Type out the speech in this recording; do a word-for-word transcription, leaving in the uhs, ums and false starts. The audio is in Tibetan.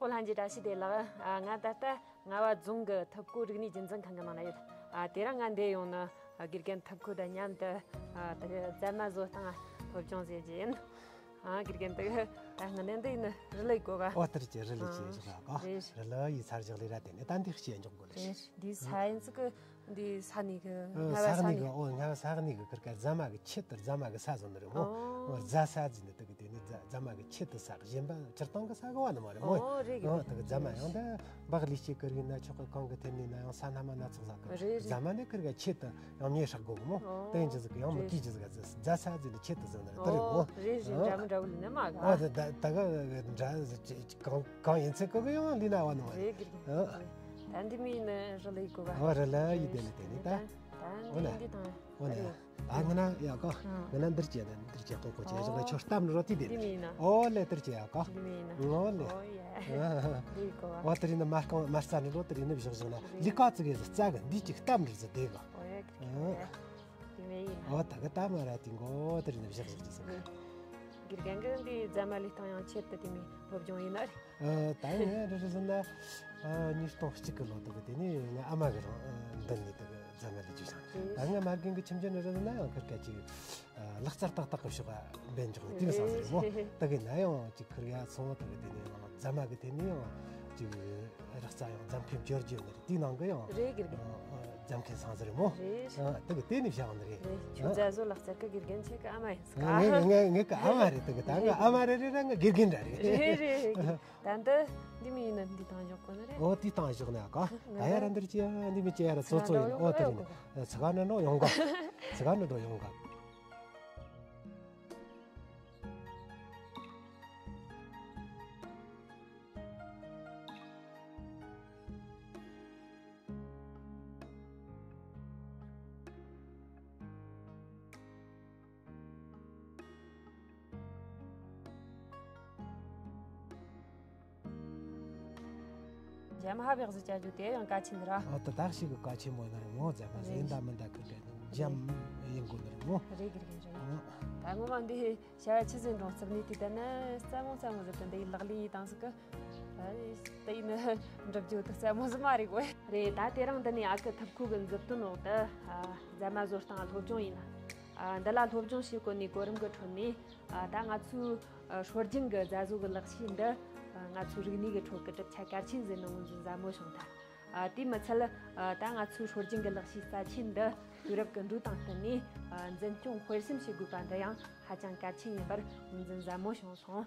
ལྷན་རྒྱས་བཀྲ་ཤིས་བདེ་ལེགས། ཨ། ང་ད་ལྟ་རྔ་བ་རྫོང་གི་ཐུབ་བཀོད་རིག་གནས་རྒྱུན་འཛིན་ཁང་གི་ནང་ན་ཡོད། ཨ། དེ་རིང་ང་འདིར་ཡོང་ནི། ཨ། དགེ་རྒན་ཐུབ་བཀོད་དང་མཉམ་དུ། ཨ། ད་རྫ་མ་བཟོ་སྟངས་སློབ་སྦྱོང་བྱེད་རྒྱུ་ཡིན། ཨ། དགེ་རྒན་དེ་ད་ང་འདི་ཡིན། རི་ལི་གོ་ག་ཨོ་ཏི་རི་ཅི་རི་ལི་ཅི་ཨ། ཞིག་ལ་གོ་རེད། རི་ལི་ཡི་ཚར་ཞིག་ལས་ར་དེ་ནས་ད་འདི་ཤེས་མགྱོགས་གོ་ལེ། རེད། འདི་ས་ཡིན་ཙི་གི་འདི་ས་ནས་གི་ཨ། རྔ་བ་ས་ས་ནས་གནས་གི། ཨོ། རྔ་བ་ས་གནས་གི་ཁིར་ཀ་རྫ་མ་གི་ཆེད་དུ་རྫ་མ་གི་ས་བཟོ་ནི་རེད་མོ། ཨོ། ཨོ། རྫ་ས་ཟེར་ནི་དེ་གི་དེ་ནི་རྫ་རྫ་མ་གི་ཆེད་དུ་ས། གཞན་པ་སྤྱིར་བཏང་གི་ས་གི་བ་ནི་མ་རེད་མོ། ཨོ། རེད་གི། ཨོ། དེ་གི་རྫ་མ་ཡང་ད་འབག་ལས་སྐྱེ་ཀི་རིག་ན་ཆོག་གི། གང་གི་ཐེམ་ནས་ན་ཡང་ས་སྣ་མ་སྣ་ཚོགས་ས་གི། རེད་རེད། རྫ་མ་ནི་ཁིར་ཀ་ཆེད་དུ་ཡང་མེ་ཧྲག་གོ་གི་མོ། ཨོ། དེ་ཡིན་ཅི་ཟིག་ཡང་མི་རེད། གི་ཅི་ཟིག་རྫ་ས་ཟེར་ནི་ཆེད་དུ་ཟེར་ནི་རེད། དེ་རེད་མོ། ཨོ། རེད་རེད། ཨོ། འདྲ་མི་འདྲ་བོ་ལི་ནི་མ་གི། ཨོ། ད་ད་ག་འདྲ་གང་གང་ཡིན་ཚེ་གོ་གི་ཡང་ལི་ན་བ་ནི་མ་རེད། རེད་གི། རེད་གི། ཨོ། ད་འདི་མི་ཡིན་ནི་རི་ལི་གོ་ག་ཨོ། རི་ལི་ཡི་དེ་ནི་དེ་ནི་ད། ད་ཨོ་ན། འདི་འདི་དང་། ཨོ་ན། རེད། ད་ང་ན་ཡ་གོ་ཨ། ང་ན་འདིར་བྱས་ན་འདིར་བྱས་གོ་གོ་བྱས་ཞོག་ལ། ཨོ། ཁྱོད་གཏམ་རོ་དེ་དེ་འདི་ནི། མི་ཡིན་ན། ཨོ་ལེ། དེར་བྱས་ཡ་གོ་འདི་མི་ཡིན་ན། ཨོ་ལེ། ཨོ་ཡ། འདི་གོ་ག་ཨོ། དེ་རིང་ནི་མ་རྐང་མ་རྩ་ནི་རོ་དེ་རིང་ནི་བཞག་བཞག་ན། རེད། ལི་ཀ་ཙི་གེ་རྩ་གི་འདི་ཅིག་གཏམ་རི་ཟི་དེ་གོ་ཨོ་ཡ། ཨོ། འདི་མི་ཡིན་ན། ཨོ། ད་གི་ད་མ་ར་དེ་གོ་དེ་རིང་ནི་བཞག་བཞག་ཅི་ཟིག་དགེ་རྒན་གི་འདི་རྫ་མ་ལས་སྟངས་ཡང་ཆེད་དུ་དེ་མི་སློབ་སྦྱོང་ཡིན་ན་རེད། ཨ། ད་ངས་རེ་རེ་ཟེར་ན། ཨ། ཉིས་སྟོང་གཅིག་གི་ལོ་དེ་གི་དེ་ནས་ངའི་ཨ་མ་གི་རང་མདུན་ནས་དེ་གི་རྫ་མ་ལས་རྒྱུ་བྱུང་། ད་ངས་མ་རྒན་གི་ཁྱིམ་རྒྱུད་ནས་རེ་ཟེར་ན་ཡང་ཁིར་ཀ་ཅིག་ཨ། ལག་རྩལ་ཏག་ཏག་གི་ཕྱོགས་ལ་འབད་འཇོག་ནས་དེ་གི་སང་ཟེར་མོ། དེ་གི་ན་ཡང་ཅིག་ཁིར་ཡ་སོང་དེ་གི་དེ་ནས་ཡང་རྫ་མ་གི་དེ་ནས་ཡང་ཅིག་རག་རྩ་ཡང་རྫ་མཁན་བཅོ་བརྒྱད་ནི་རེད། དེའི་ནང་གི་ཡང་རེད་གི། རེད། རྫ་མཁན་སང་ཟེར་མོ། རེད། ཨ། དེ་གི་དེ་ནས་བཞག་ནི་རེད། རེད། ཁྱོད་རྫ་བཟོ་ལག་རྩལ་གི་དགེ་རྒན་ཆེ་གི་ཨ་མ་ཡིན་ཟེར་ག་ངས་ངས་ངས་གི་ཨ་མ་རེད། དེ་གི་ད་ང་ཨ་མ་རེད། རེད་ར་ང་དགེ་རྒན་ར་རེད། རེད་རེད། ད་འདི་འདི་མི་ཡིན་ན་འདི་བཏང་ཞོག་གོ་ནི་རེད། ཨོ། དེ་བཏང་ཞོག་ན་ག་ད་ཡ་ར་འདིར་ཅི་ཡ་འདི་མི་ཅི་ཡ་ར་ཚོ་ཚོ་ཡིན། ཨོ། དེ་རིང་ཚ་ག་ན་འགྲོ་ཡོང་ག་ཚ་ག་ན་འགྲོ་ཡོང་ག་རྒྱ་མ་ཧ་བེག་ཟི་ཅ་རྒྱུ་དེ་ཡང་གལ་ཆེན་ར། ཨོ། ད་དག་ཞིག་གི་གལ་ཆེན་མོ་ཡིན་ན་རེད་མོ། རྫ་མ་ཟི་ཡིན་ད་མིན་ད་ཁི་ལ་འཇམ་ཡིན་དགོས་ནི་རེད་མོ། རེད་གི་རེད་གི་རེད། ཨོ། ད་ངོ་མ་འདི་བྱ་བ་ཆི་ཟིག་འགྲོ་རྩིབ་ནས་དེ་ལྟ་ན་རྩ་མོ་རྩ་མོ་ཟིག་ཏུ་འདི་ལག་ལེན་ཡིན་དང་ཟིག་གི། ད་ཡིན་ན་འགྲུབ་རྒྱུ་དེ་རྩ་མོ་ཟིག་མ་རེད་གོ། རེད། ད་དེ་རིང་འདི་ནས་ཨ་ཁུ་ཐུབ་ཁུ་གི་མཛུབ་སྟོན་འོག་ཏུ། ཨ། རྫ་མ་བཟོ་སྟངས་སློབ་སྦྱོང་ཡིན། ཨ། འདི་ལ་སློབ་སྦྱོང་བྱེད་གོ་ནི་གོ་རིམ་གི་ཁྲོད་ནས། ཨ། ད་ང་ཚོའི་ཨ། སྲོལ་རྒྱུན་གི་རྫ་བཟོ་གི་ལག་ཤེས་འདི། ཨ། ང་ཚོའི་རིག་གནས་གི་ཁྲོད་གི་གྲུབ་ཆ་གལ་ཆེན་ཟིག་ནི་ངོས་འཛིན་མཛད་མོ་བྱུང་ཐལ། ཨ། དེ་མི་ཚད། ཨ། ད་ང་ཚོའི་སྲོལ་རྒྱུན་གི་ལག་ཤེས་རྩ་ཆེན་འདི་དུས་རབས་ཀྱི་འགྲོས་དང་བསྟུན་ནས། ཨ། འཛིན་སྐྱོང་སྤེལ་གསུམ་བྱེད་དགོས་པ་འདི་ཡང་ཧ་ཅང་གལ་ཆེན་ཡིན་པར་ངོས་འཛིན་མཛད་མོ་བྱུང་སོང་།